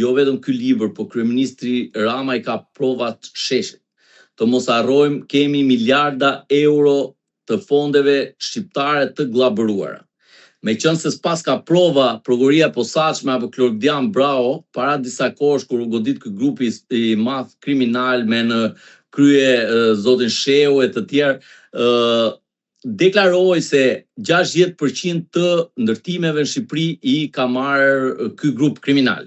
Jo vetëm ky libër, po kryeministri Rama i ka provat sheshit. Të mos harrojmë kemi miliarda euro të fondeve shqiptare të gllabëruara. Meqenëse s'paska prova Prokuroria e Posaçme apo Klodian Braho para disa kohësh kur u godit ky grupi i madh kriminal me në krye zotin Shehu e të tjerë deklaroi se 60% të ndërtimeve në Shqipëri i ka marrë ky grup kriminal.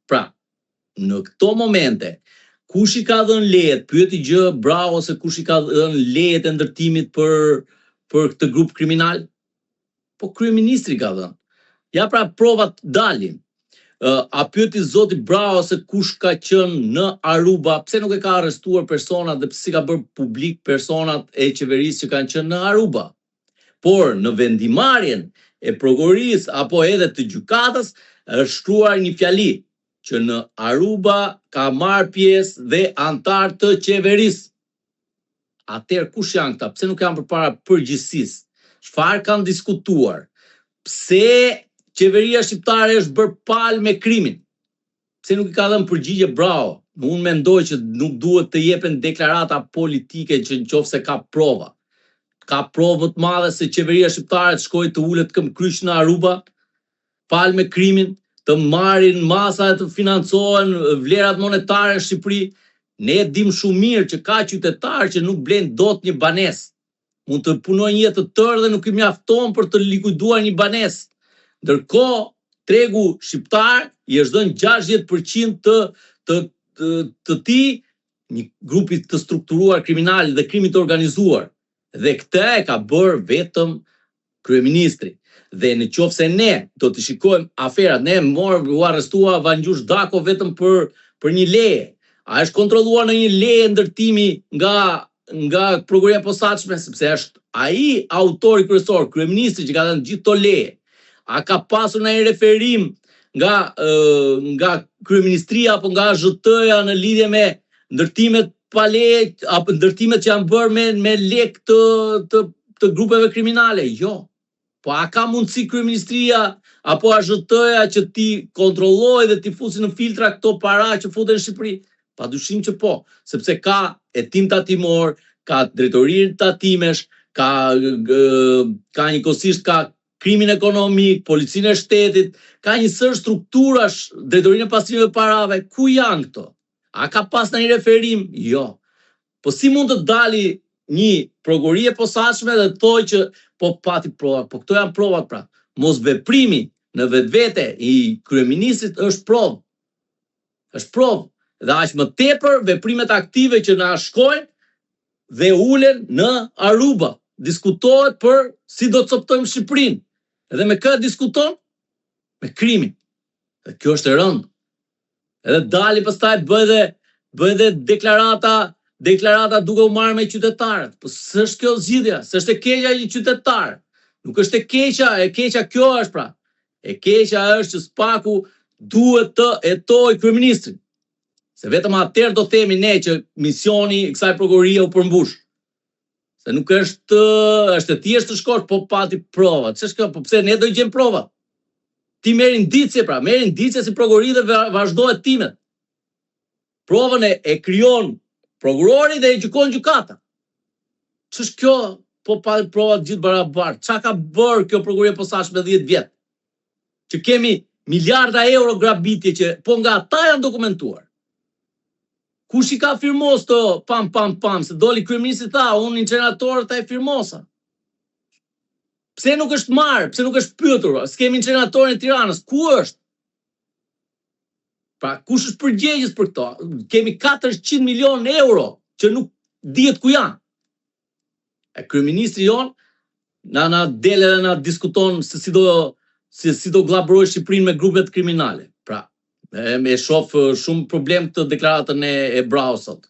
Pra, në këto momente, kush i ka dhënë lejet, pyeti gjë Braho se kush i ka dhënë lejet e ndërtimit për për këtë grup kriminal? Po kryeministri ka dhënë. Ja pra provat dalin. A pyeti zoti Braho se kush ka qenë në Aruba, pse nuk e ka arrestuar personat dhe pse s'i ka bërë publik personat e qeverisë që kanë qenë në Aruba? Por në vendimarrjen e prokurorisë apo edhe të gjykatës është shkruar një fjali që në Aruba ka marrë pjesë dhe anëtarë të qeverisë. Atëherë kush janë këta? Pse nuk janë përpara përgjegjësisë? Çfarë kanë diskutuar? Pse qeveria shqiptare është bërë palë me krimin? Pse nuk i ka dhënë përgjigje Braho? Unë mendoj që nuk duhet të jepen deklarata politike që në qoftë se ka prova. Ka provë më të madhe se qeveria shqiptare të shkojë të ulet këmbëkryq në Aruba? Palë me krimin, të marrin masa e të financohen vlerat monetare në Shqipëri. Ne e dimë shumë mirë që ka qytetarë që nuk blejnë dot një banesë. Mund të punojnë një jetë të tërë dhe nuk i mjafton për të likuiduar një banesë. Ndërkohë, tregu shqiptar i është dhënë 60% të të të, të tij një grupi të strukturuar kriminal dhe krimit të organizuar. Dhe këtë e ka bërë vetëm kryeministri. Dhe në qoftë se ne do t'i shikojmë aferat, ne morëm u arrestua Vangjush Dako vetëm për për një leje. A është kontrolluar ndonjë leje ndërtimi nga nga prokuroria e posaçme, sepse është ai autori kryesor, kryeministri që ka dhënë gjithë këto leje. A ka pasur ndonjë referim nga nga kryeministria apo nga AZHT-ja në lidhje me ndërtimet pa leje apo ndërtimet që janë bërë me me lek të të të grupeve kriminale? Jo. Po a ka mundësi kryeministria apo AZHT-ja që t'i kontrollojë dhe t'i fusi në filtra këto para që futen në Shqipëri? Pa dyshim që po, sepse ka hetim tatimor, ka drejtori tatimesh, ka ka njëkohësisht ka krimin ekonomik, policinë e shtetit, ka një sërë strukturash, drejtorinë e pastrimit të parave, ku janë këto? A ka pas ndonjë referim? Jo. Po si mund të dali një prokurori e posaçme dhe të thojë që po pati prova, po këto janë provat pra. Mosveprimi në vetvete i kryeministrit është provë. Është provë. Dhe aq më tepër veprimet aktive që na shkojnë dhe ulen në Aruba. Diskutohet për si do të copëtojmë Shqipërinë. Dhe me kë diskuton? Me krimin. Dhe kjo është e rëndë. Edhe dali pastaj bëj dhe bëj dhe deklarata, deklarata duke u marrë me qytetarët. Po s'është kjo zgjidhja, s'është e keqja një qytetar. Nuk është e keqja, e keqja kjo është pra. E keqja është që SPAK-u duhet të hetojë kryeministrin. Se vetëm atëherë do themi ne që misioni i kësaj prokurorie u përmbush. Se nuk është është e thjeshtë të shkosh, po pati prova. Ç'është kjo? Po pse ne do i gjejmë provat? Ti merr indicie pra, merr indicie si prokurori dhe vazhdo hetimet. Provën e, e krijon prokurori dhe e gjykon gjykata. Ç'është kjo? Po pa prova të gjithë barabartë. Ça ka bërë kjo prokurori e posaçme 10 vjet? Që kemi miliarda euro grabitje që po nga ata janë dokumentuar. Kush i ka firmos të pam pam pam, se doli kryeministri tha, unë inceneratorët e firmosa. Pse nuk është marrë, pse nuk është pyetur, s'kemi inceneratorin e Tiranës, ku është? Pra, kush është përgjegjës për këto? Kemi 400 milion euro që nuk dihet ku janë. E kryeministri jonë na na del edhe na diskuton se si do se si do gllabërojë Shqipërinë me grupet kriminale. Pra, e, me shof shumë problem këtë deklaratën e, e Brahos sot.